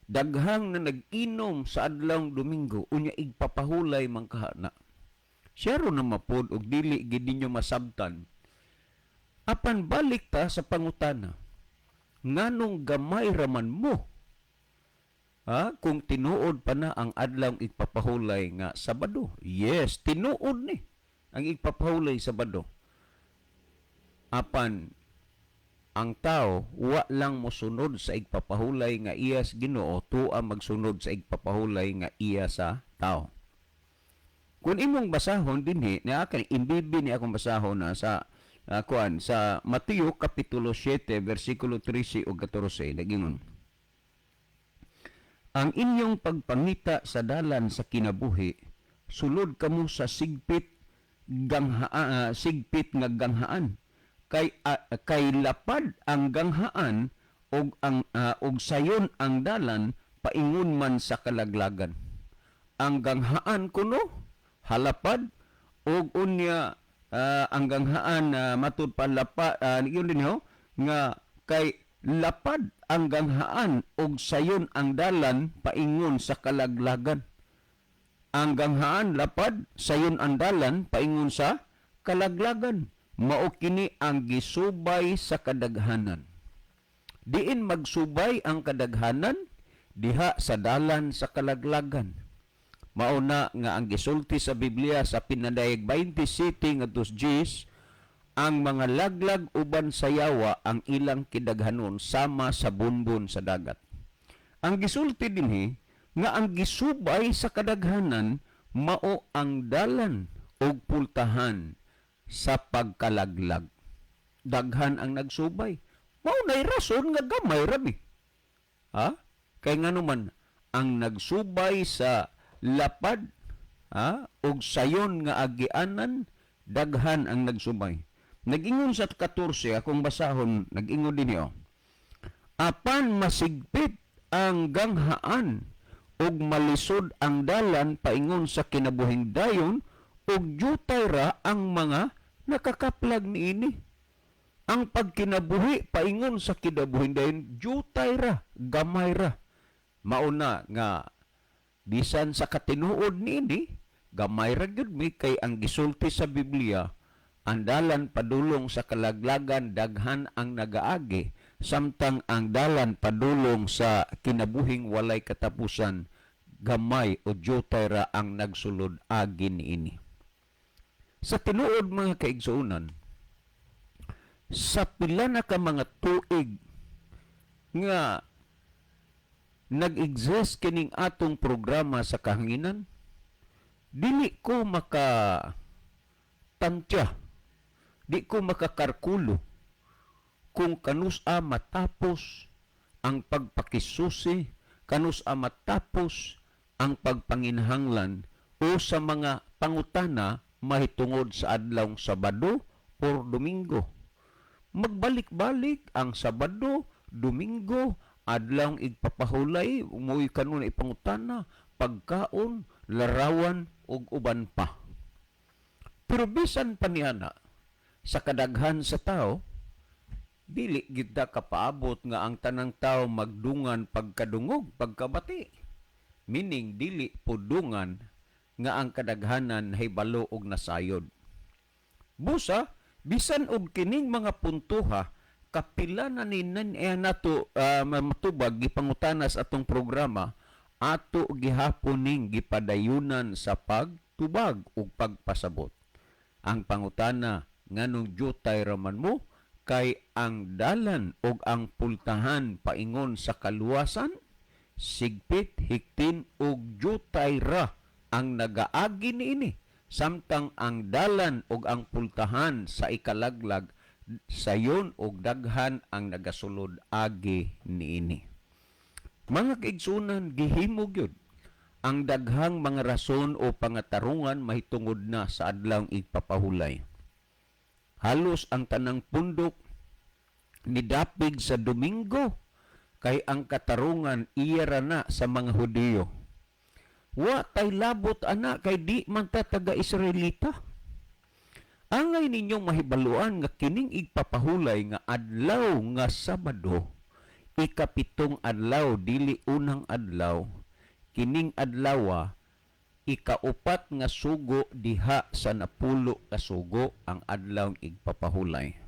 Daghang na nag-inom sa adlawng Domingo, unya igpapahulay man kahana. Siya ro na mapod og dili gid ninyo masabtan. Apan balik ta sa pangutana. Nganong gamay raman mo? Ha? Kung tinuod pa na ang adlaw igpapahulay nga Sabado. Yes, tinuod ni ang igpapahulay Sabado. Apan ang tao wa lang mosunod sa igpapahulay nga iya sa Ginoo, tuwa magsunod sa igpapahulay nga iya sa tao. Kung imong basahon dinhi na akin imbibi ni akong basahon na sa kuan sa Mateo kapitulo 7 bersikulo 13 ug 14, nagingon: "Ang inyong pagpangita sa dalan sa kinabuhi, sulod kamo sa sigpit nga ganghaan, kay lapad ang ganghaan og sayon ang dalan paingon man sa kalaglagan." Ang ganghaan kuno halapad og unya ang ganghaan matud pa lapa, yun din ho nga kay lapad ang ganghaan og sayon ang dalan paingon sa kalaglagan. Ang ganghaan lapad, sayon ang dalan paingon sa kalaglagan. Mao kini ang gisubay sa kadaghanan. Diin magsubay ang kadaghanan? Diha sa dalan sa kalaglagan. Mao na nga ang gisulti sa Biblia sa pinadayag 27 ngadto sa 10, ang mga laglag uban sa yawa ang ilang kidaghanon sama sa bunbun sa dagat. Ang gisulti dinhi nga ang gisubay sa kadaghanan mao ang dalan og pultahan sa pagkalaglag. Daghan ang nagsubay. Mao nay rason nga gamay ra mi. Ha? Kay nganuman ang nagsubay sa lapad, ha, og sayon nga agianan, daghan ang nagsubay. Nag-ingon sa 14, akong basahon, nag-ingon din niyo: "Apan masigpit ang ganghaan ug malisod ang dalan paingon sa kinabuhing dayon, ug jutay ra ang mga nakakaplag niini." Ang pagkinabuhi paingon sa kinabuhing dayon, jutay ra, gamay ra. Mauna nga bisan sa katinuod niini, gamay ra gyud mi, kay ang gisulti sa Biblia, ang dalan padulong sa kalaglagan daghan ang nagaagi, samtang ang dalan padulong sa kinabuhing walay katapusan, gamay o jutay ra ang nagsulod agi niini. Sa tinuod, mga kaigsuonan, sa pila na ka mga tuig nga nag-exist kining atong programa sa kahanginan, dili ko maka tantya, di ko makakarkulo kung kanus-a matapos ang pagpakisusi, kanus-a matapos ang pagpanginhanglan o sa mga pangutana mahitungod sa adlawng Sabado or Domingo. Magbalik-balik ang Sabado, Domingo, adlawng igpapahulay, umuwi kanon ipangutana, pagkaon, larawan, ug uban pa. Pero bisan pa niana, sa kadaghan sa tao, dili gid ta kapaabot nga ang tanang tao magdungan pagkadungog, pagkabati. Meaning, dili pudungan nga ang kadaghanan hibalo og nasayod. Busa, bisan og kining mga puntuha, kapila na ni nato matubag gipangutana sa atong programa, ato gihapon ning gipadayunan sa pagtubag ug pagpasabot. Ang pangutana, nganong jutay raman mo, kay ang dalan ug ang pultahan paingon sa kaluwasan sigpit, hiktin ug jutay ra ang nagaagi niini, samtang ang dalan ug ang pultahan sa ikalaglag sayon ug daghan ang nagasulod agi niini. Mga kaigsunan, gihimo gyud ang daghang mga rason o pangatarungan mahitungod na sa adlawng igpapahulay. Halos ang tanang pundok nidapig sa Domingo kay ang katarungan iya ra na sa mga Hudiyo. Wa tay labot ana kay di man ta taga-Israelita. Angay ninyong mahibaluan nga kining igpapahulay nga adlaw nga Sabado, ikapitong adlaw, dili unang adlaw, kining adlawa Ikaupat nga sugo diha sa 10 ka sugo ang adlaw igpapahulay.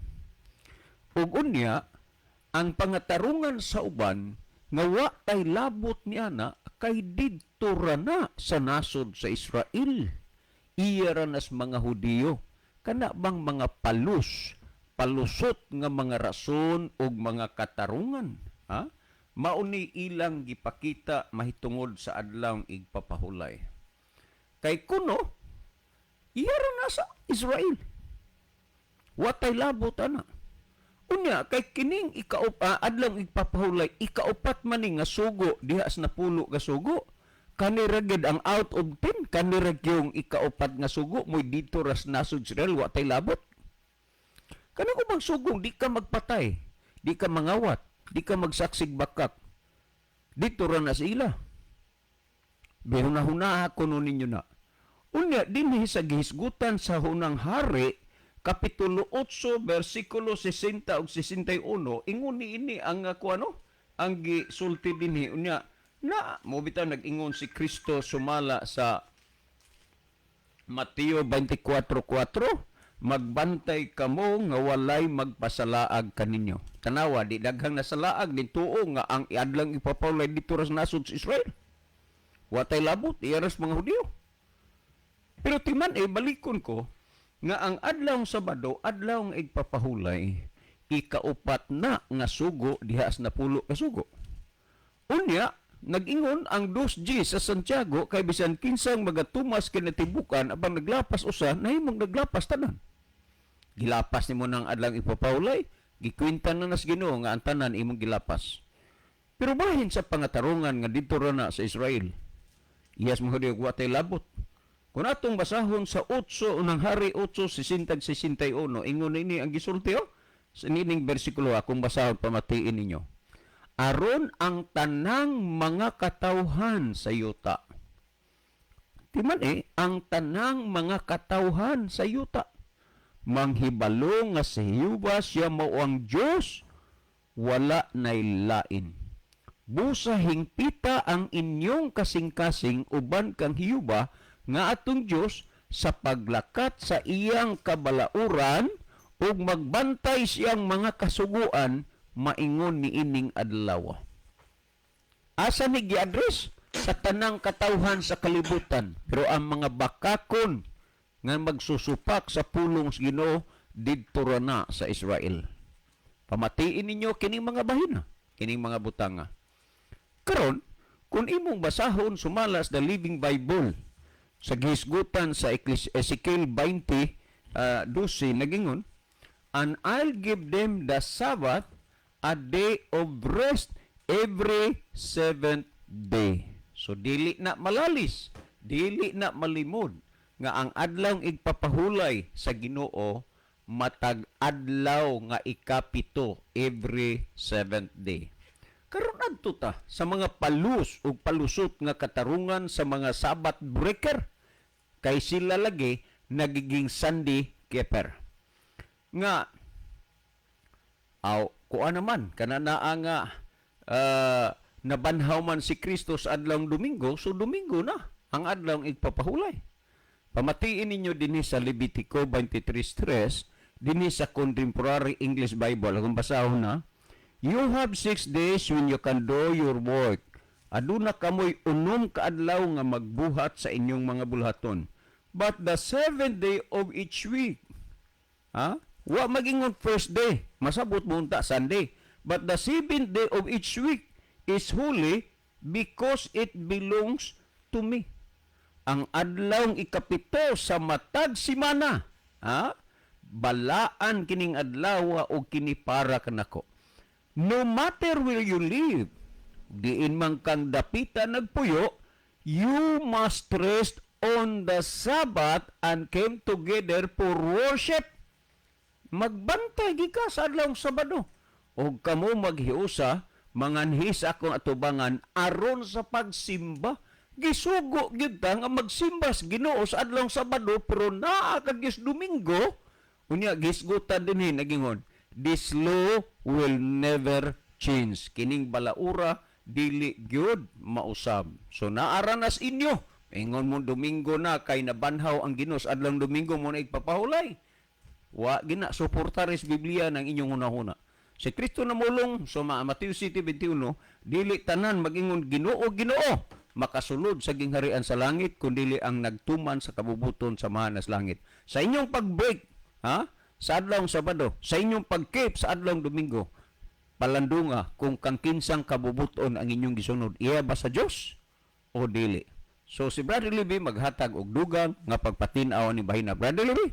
Ug unya ang pangatarungan sa uban nga wa tay labot niana kay didto ra na sa nasod sa Israel. Iya ra nas mga Hudiyo. Kana bang mga palusot nga mga rason ug mga katarungan, ha? Mao ni ilang gipakita mahitungod sa adlaw igpapahulay. Kay kuno iya ra na sa Israel. Wa tay labot ana. Unya kay kining adlaw igpapahulay, ikaupat man ni nga sugo diha sa 10 ka sugo. Kani ra gyud ang out of 10, kani ra gyud ikaupat nga sugo mo'y didto ra sa nasod Israel, wa tay labot. Kanang ubang sugong di ka magpatay, di ka mangawat, di ka magsaksig bakak. Didto ra na sila. Bihuna-huna kuno ninyo na. Unya dinhi sa gihisgutan sa Unang Hari kapitulo 8 bersikulo 60 ug 61, ingon niini ang kuano ang gisulti dinhi. Unya na mo bitaw nag-ingon si Kristo sumala sa Mateo 24:4, "Magbantay kamo nga walay magpasalaag kaninyo." Tanawa, di daghang nasalaag nituo nga ang adlang ipapawlay didto ra sa nasod sa Israel. Watay labot, iya ra sa mga Hudiyo. Pero timan eh, balikon ko nga ang adlaw Sabado, adlaw nga igpapahulay, ikaupat na nga sugo diha sa 10 ka sugo. Unya, nag-ingon ang 2G sa Santiago kay bisan kinsang magatumas kinatibukan apang naglapas usa, nahimong naglapas tanan. Gilapas nimo nang adlang ipapahulay, gikwenta na nas Ginoo nga ang tanan imong gilapas. Pero bahin sa pangatarungan nga didto ra na sa Israel. Iyas mo Hudiyo, wa tay labot. Kung atong basahon sa 8 Unang Hari 8, 60 61, ingon ini ang gisulti oh. Sa nining bersikulo akong basahon, pamatiin ninyo. Aron ang tanang mga katawhan sa yuta. Timan eh, ang tanang mga katawhan sa yuta. Manghibalo nga si Jehova siya mao ang Diyos, wala nay lain. Busa hingpita ang inyong kasing-kasing uban kang Jehova nga atong Diyos sa paglakat sa iyang kabalauran ug magbantay siyang mga kasuguan maingon niining adlaw. Asa ni gi-address? Sa tanang katawhan sa kalibutan. Pero ang mga bakakon nga magsusupak sa pulong sa Ginoo didto ra na sa Israel. Pamatiin ninyo kining mga bahina, kining mga butanga. Karon, kung imong basahon sumala sa The Living Bible sa gihisgutan sa Ezekiel 20, 12, nagingon, "And I'll give them the Sabbath, a day of rest every seventh day." So dili na malalis, dili na malimod nga ang adlaw igpapahulay sa Ginoo matag adlaw nga ikapito, every seventh day. Karon adto ta sa mga palus ug palusot nga katarungan sa mga Sabbath breaker kay sila lagi nagiging Sunday keeper. Nga aw kuan naman kana naa nga nabanhaw man si Kristo sa adlawng Domingo, so Domingo na ang adlawng igpapahulay. Pamatiin ninyo dinhi sa Levitico 23:3, dinhi sa Contemporary English Bible, kung basahon na, "You have 6 days when you can do your work." Aduna kamoy 6 ka adlaw nga magbuhat sa inyong mga bulhaton. "But the seventh day of each week," ha? Wa magingon first day. Masabot mo unta Sunday. "But the seventh day of each week is holy because it belongs to me." Ang adlawng ikapito sa matag simana, ha? Balaan kining adlaw o kini para kanako. "No matter where you live," diin man kang dapita nagpuyo, "you must rest on the Sabbath and came together for worship." Magbantay gi ka sa adlawng Sabado. Og kamo maghiusa, manganhi sa akong atubangan aron sa pagsimba. Gisugo gyud ta nga magsimba sa Ginoo sa adlawng Sabado, pero naa ka gyud Domingo. Unya gisgutan dinhi nagingon, "This law will never change." Kining balaura dili gyud mausab. So naara nas inyo. Ingon mo Domingo na kay nabanhaw ang Ginoo sa adlong Domingo mo na igpapahulay. Wa gina suportaris Biblia ng inyong hunahuna. Si Kristo namulong so ma Mateo 7:21, dili tanan magingon, "Ginoo, Ginoo," makasulod sa gingharian sa langit, kundili ang nagtuman sa kabubuton sa Amahan sa langit. Sa inyong pag-break, ha, sa adlawng Sabado, sa inyong pag-keep sa adlawng Domingo, palandunga kung kang kinsang kabubuton ang inyong gisunod, iya ba sa Dios o dili? So si Brother Libby maghatag og dugang nga pagpatin-aw ni bahina. Brother Libby.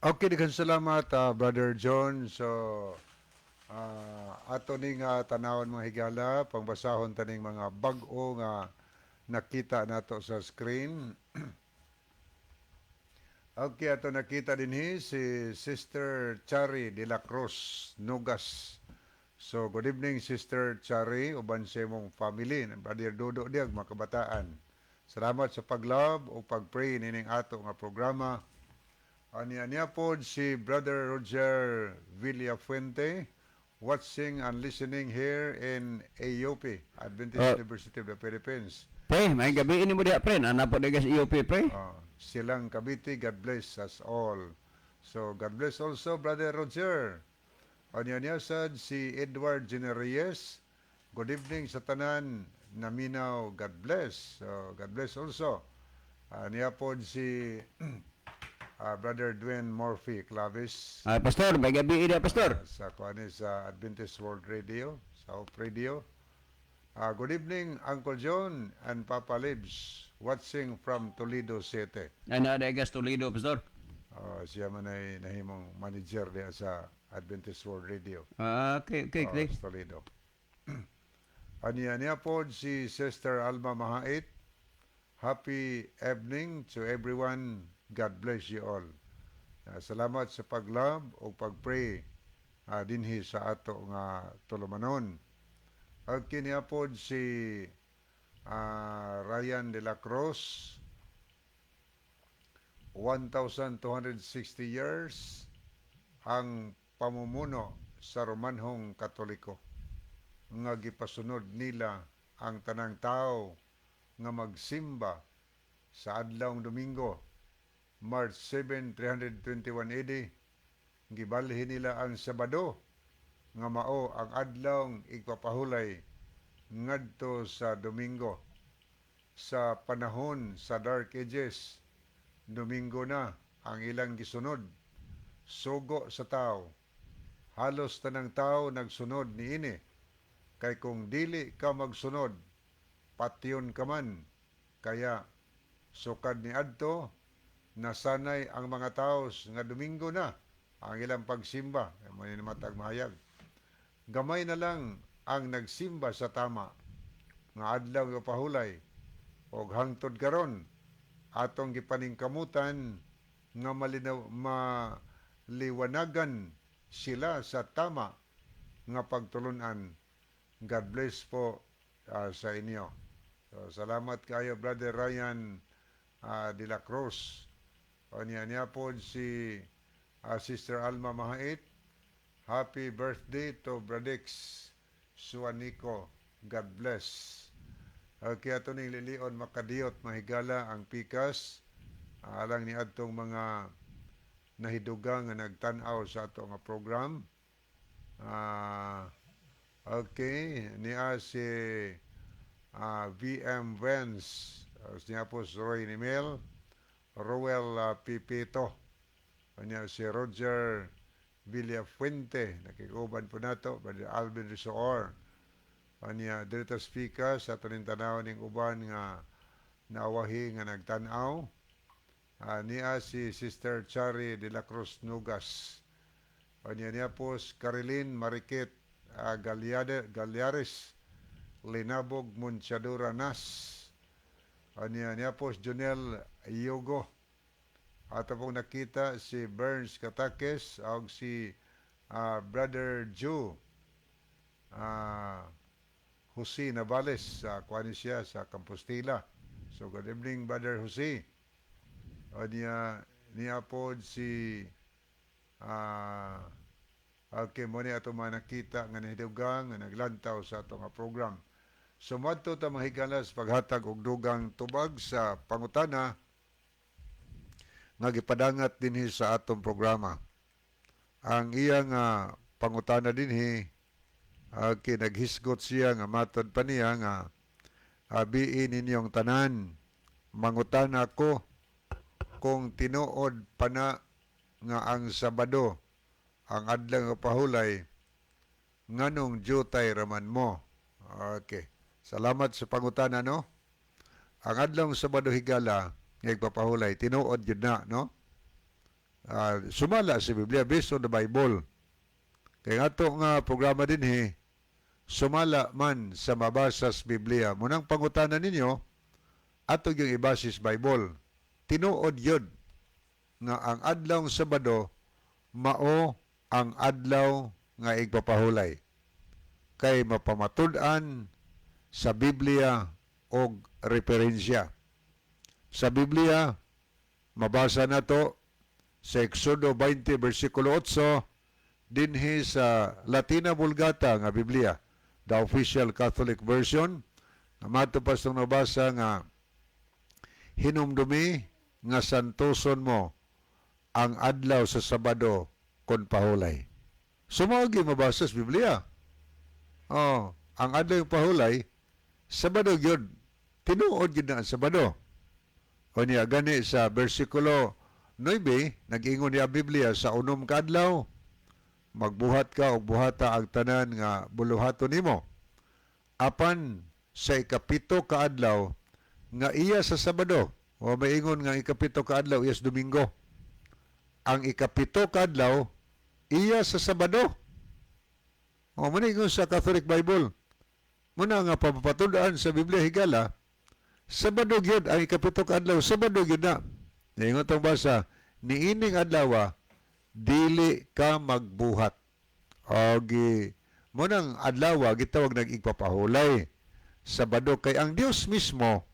Okay, daghang salamat, Brother John. So, ato ning tanawon, mga higala, pangbasahon taning mga bag-o nga nakita nato sa screen. Okay, ato nakita dinhi si Sister Chari de la Cruz Nugas. So, good evening, Sister Chari, uban sa imong family, Brother Dodo diag mga kabataan. Salamat sa pag-love o pag-pray nining ato nga programa. Aniya niya po si Brother Roger Villafuente, watching and listening here in AUP, Adventist University of the Philippines. Pre, may gabi ini mo diha, pre. Ana po diha sa EOP, pre. Silang Cavite, God bless us all. So, God bless also, Brother Roger. Anya niya sad si Edward Generiyes. Good evening sa tanan naminaw. God bless. So, God bless also. Niya po si Brother Dwayne Murphy Clavis. Ah, Pastor, may gabi diha, Pastor. Sa kuan sa Adventist World Radio, sa Hope Radio. Good evening, Uncle John and Papa Libs, watching from Toledo City. Ana diha sa Toledo, Pastor. Siya man ay nahimong manager diha sa Adventist World Radio. Ah, okay. Sa Toledo. Aniya niya po si Sister Alma Mahait. Happy evening to everyone. God bless you all. Salamat sa pag-love o pag-pray dinhi sa ato nga tulumanon. At kiniya po si Ryan de la Cruz, 1,260 years ang pamumuno sa Romanhong Katoliko nga gipasunod nila ang tanang tao nga magsimba sa adlawng Domingo. March 7, 321 AD, gibalhin nila ang Sabado nga mao ang adlawng igpapahulay ngadto sa Domingo. Sa panahon sa Dark Ages, Domingo na ang ilang gisunod. Sugo sa tao, halos tanang tao nagsunod niini, kay kung dili ka magsunod, patyon ka man. Kaya sukad ni adto, nasanay ang mga tao nga Domingo na ang ilang pagsimba. Mo ni matag mahayag, gamay na lang ang nagsimba sa tama nga adlaw nga pahulay, og hangtod karon atong gipaningkamutan nga malinaw, maliwanagan sila sa tama nga pagtulunan. God bless po sa inyo. So, salamat kayo, Brother Ryan de la Cruz. O niya niya po si Sister Alma Mahait. Happy birthday to Bradix Suanico. God bless. Okay, ato ning lilion makadiyot, mahigala, ang pikas alang ni adtong mga nahidugang nga nagtan-aw sa ato nga program. Okay, niya si VM Vance, niya po si Roy Nimel, Roel Pipito, niya si Roger Villafuente, nakikuban po nato, Brother Alvin Risoor. Anya, dito speaker sa ato ning tanaw ning uban nga nawahi nga nagtan-aw. Niya si Sister Chari de la Cruz Nugas. Anya niya po si Carilyn Marikit Galliares Linabog Munchadura Nas. Anya niya po si Junel Yogo. Ato pong nakita si Burns Katakes og si Brother Joe Jose Navales sa kuan siya sa Compostela. So good evening, Brother Jose. O niya niya po si okay mo ni ato mga nakita nga nahidugang nga naglantaw sa ato nga program. So moadto ta, mga higala, sa paghatag og dugang tubag sa pangutana nga gipadangat dinhi sa atong programa. Ang iyang pangutana dinhi, kinaghisgot siya nga matod pa niya nga abiin ninyong tanan, mangutana ko kung tinuod pa na nga ang Sabado ang adlaw nga pahulay, nganong jutay raman mo? Okay. Salamat sa pangutana, no? Ang adlaw Sabado, higala, nga igpapahulay, tinuod yun na, no? Sumala sa Biblia, based on the Bible. Kaya nga to nga programa dinhi, sumala man sa mabasa sa Biblia. Munang pangutana ninyo, ato yung ibasis Bible. Tinuod yun nga ang adlaw Sabado mao ang adlaw nga igpapahulay. Kay mapamatud-an sa Biblia og referensya. Sa Biblia, mabasa nato sa Exodo 20 versikulo 8 dinhi sa Latina Vulgata nga Biblia, the official Catholic version, nga mato pa sa nabasa nga "Hinumdumi nga santoson mo ang adlaw sa Sabado kon pahulay." So mao gyud mabasa sa Biblia. Oh, ang adlaw yung pahulay, Sabado gyud. Tinuod gyud na ang Sabado. O niya gani sa versikulo 9, nag-ingon niya Biblia, "Sa 6 ka adlaw magbuhat ka og buhata ang tanan nga buluhaton nimo. Apan sa 7 ka adlaw nga iya sa Sabado," o maingon nga 7 ka adlaw iya sa Domingo. Ang 7 ka adlaw iya sa Sabado. O mo ingon sa Catholic Bible. Muna nga papatud-an sa Biblia, higala, Sabado gyud ang 7 ka adlaw, Sabado gyud na. Ingon tong basa, "Niining adlaw dili ka magbuhat." Ogi mo nang adlaw gitawag nag igpapahulay. Sabado kay ang Dios mismo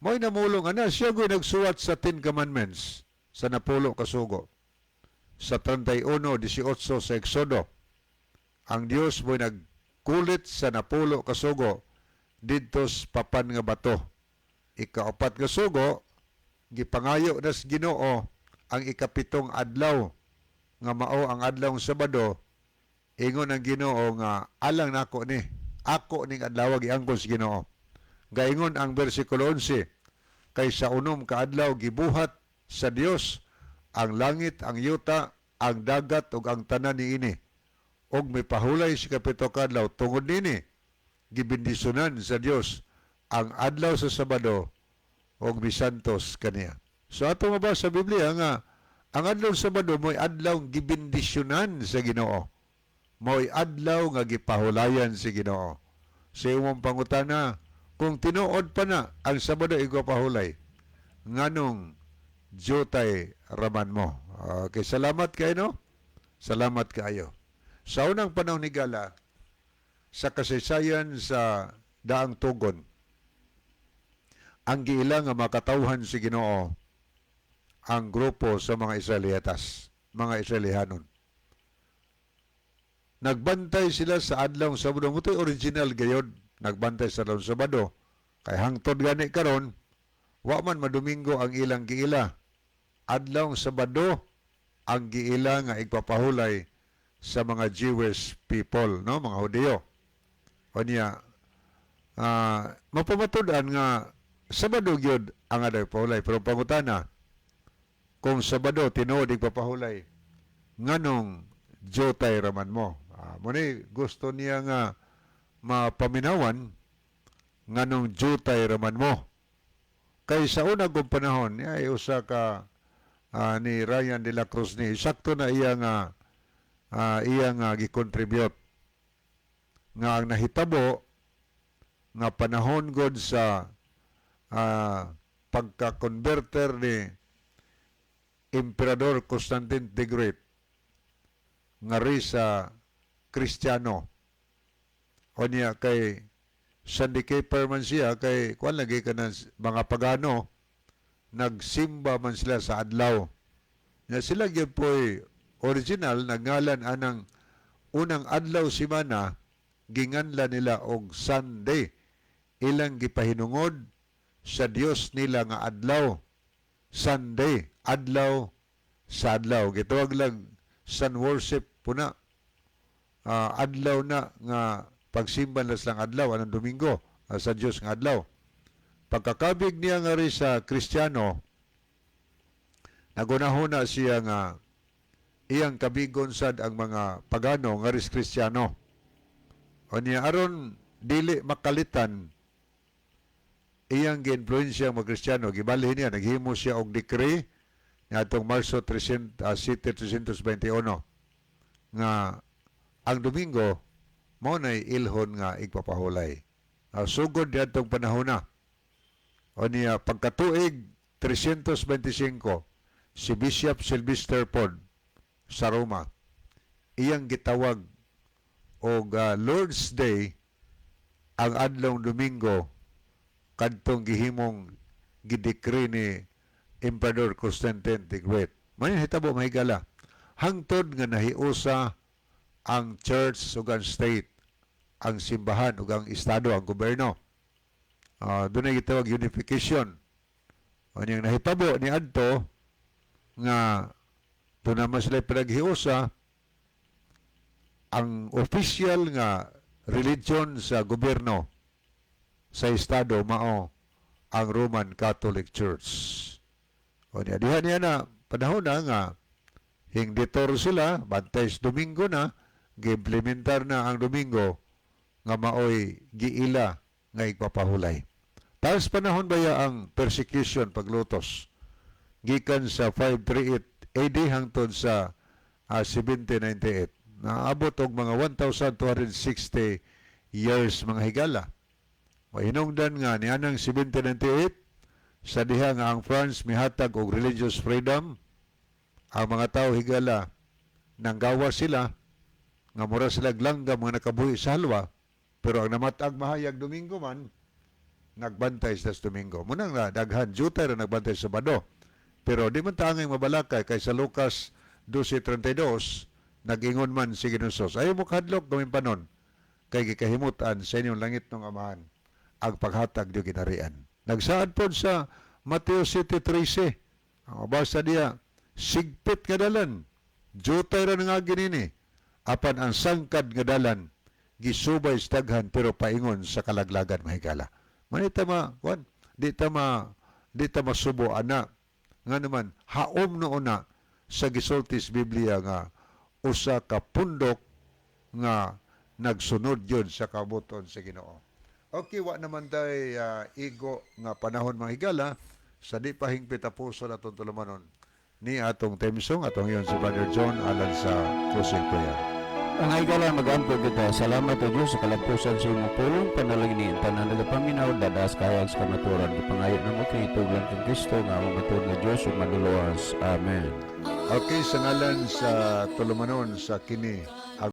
mo'y namulong ana, siya go'y nagsuwat sa Ten Commandments, sa 10 ka sugo. Sa 31:18 sa Exodo, ang Dios mo'y nagkulit sa 10 ka sugo didto sa papan nga bato. 4 nga sugo, gipangayo na sa Ginoo ang 7 adlaw nga mao ang adlaw ng Sabado. Ingon ang Ginoo nga alang nako ni, ako ning adlaw giangkon sa Ginoo. Gaingon ang bersikulo 11, kay sa 6 ka adlaw gibuhat sa Dios ang langit, ang yuta, ang dagat ug ang tanan niini. Ug mipahulay sa 7 ka adlaw, tungod nini gibendisyonan sa Dios ang adlaw sa Sabado ug misantos kaniya. So ato nga ba sa Biblia nga ang adlaw sa Sabado mo'y adlaw gibendisyonan sa Ginoo. Mo'y adlaw nga gipahulayan sa Ginoo. Sa imong pangutana, kung tinuod pa na ang Sabado igpapahulay, nganong jutay raman mo? Okay, salamat kayo, no? Salamat kaayo. Sa unang panahon ni Gala, sa kasaysayan sa daang tugon, ang giila nga makatawhan si Ginoo ang grupo sa mga Israelitas, mga Israelihanon. Nagbantay sila sa adlaw Sabado. Moto'y original gayod. Nagbantay sa adlaw Sabado. Kay hangtod gani karon, wa man madomingo ang ilang giila. Adlaw Sabado ang giila nga igpapahulay sa mga Jewish people, no, mga Hudiyo. O niya, mapamatud-an nga Sabado gyud ang adlaw pahulay. Pero pangutana, kung Sabado tinuod igpapahulay, nganong jutay raman mo? Mo ni gusto niya nga mapaminawan, nganong jutay raman mo? Kay sa una kong panahon, ay usa ka ni Ryan de la Cruz ni sakto na iya nga gi-contribute nga ang nahitabo nga panahon god sa pagka-converter ni Emperador Constantine the Great nga ri sa Kristiyano. O niya kay Sunday keeper man siya kay kuan lagi ka ng mga pagano, nagsimba man sila sa adlaw. Nya sila gyud po'y original nagngalan anang unang adlaw simana, ginganla nila og Sunday. Ilang gipahinungod sa Dios nila nga adlaw, Sunday, adlaw sa adlaw. Gitawag lang sun worship puna. Adlaw na nga pagsimba na silang adlaw anong Domingo, sa Dios nga adlaw. Pagkakabig niya nga rin sa Kristiyano, nagunahuna siya nga iyang kabigon sad ang mga pagano nga ris Kristiyano. O niya aron dili makalitan, iyang giinfluensya ang mga Kristiyano, gibalhin niya, naghimo siya og decree niadtong Marso 300, City 321 nga ang Domingo mao nay ilhon nga igpapahulay. Sugod diadtong panahon na. O niya pagkatuig 325, si Bishop Sylvester pod sa Roma iyang gitawag og Lord's Day ang adlong Domingo kadtong gihimong gidecree ni Emperor Constantine the Great. May hitabo, mahigala, hangtod nga nahiusa ang church ug ang state, ang simbahan ug ang estado, ang gobyerno. Doon ay gitawag unification. O niyang nahitabo ni adto nga doon naman sila pinaghiusa, ang official nga religion sa gobyerno sa estado mao ang Roman Catholic Church. O niya, diha niya na panahon na nga hingditor sila, bantay sa Domingo na, giimplementar na ang Domingo nga maoy giila nga igpapahulay. Taas panahon baya ang persecution, paglutos, gikan sa 538 AD hangtod sa 1798. Naabot og mga 1,260 years, mga higala. Mahinungdan nga nianang 1798, sa diha nga ang France mihatag og religious freedom, ang mga tao, higala, nanggawa sila nga mura sila langgam mga nakabuhi sa halwa, pero ang namatag mahayag Domingo man, nagbantay sa Domingo. Munang na daghan jutay ra nagbantay sa Sabado. Pero di man tanging mabalakay kay sa Lucas 12:32 nag-ingon man si Ginoong Hesus, "Ayaw mo kahadlok gawin panon kay gikahimutan sa inyong langit ng Amahan ang paghatag diyo ginarian." Nagsaad pod sa Mateo 7:13. Ang mabasa diya, sigpit nga dalan, jutay ra nga ginini, apan ang sangkad nga dalan gisubay sa daghan pero paingon sa kalaglagan, mahigala. Manita ma, kwan, di ta masubo ana nga naman haom no una sa gisulti sa Biblia nga usa ka pundok nga nagsunod yun sa kabuton sa Ginoo. Okay, wa naman tay igo nga panahon, mga higala, sa di pa hingpit tapuson atong tulumanon ni atong theme song, atong yon si Brother John alan sa closing prayer. Ang higala, mag-ampo kita. Salamat o Diyos sa kalampusan sa imong pulong. Panalangin ni tanan nagapaminaw dadas kahayag sa kamatuoran. Gipangayo namo kini tuglan kang Kristo nga among matuod nga Dios ug manluluwas. Amen. Okay, sa ngalan sa tulumanon sa kini ang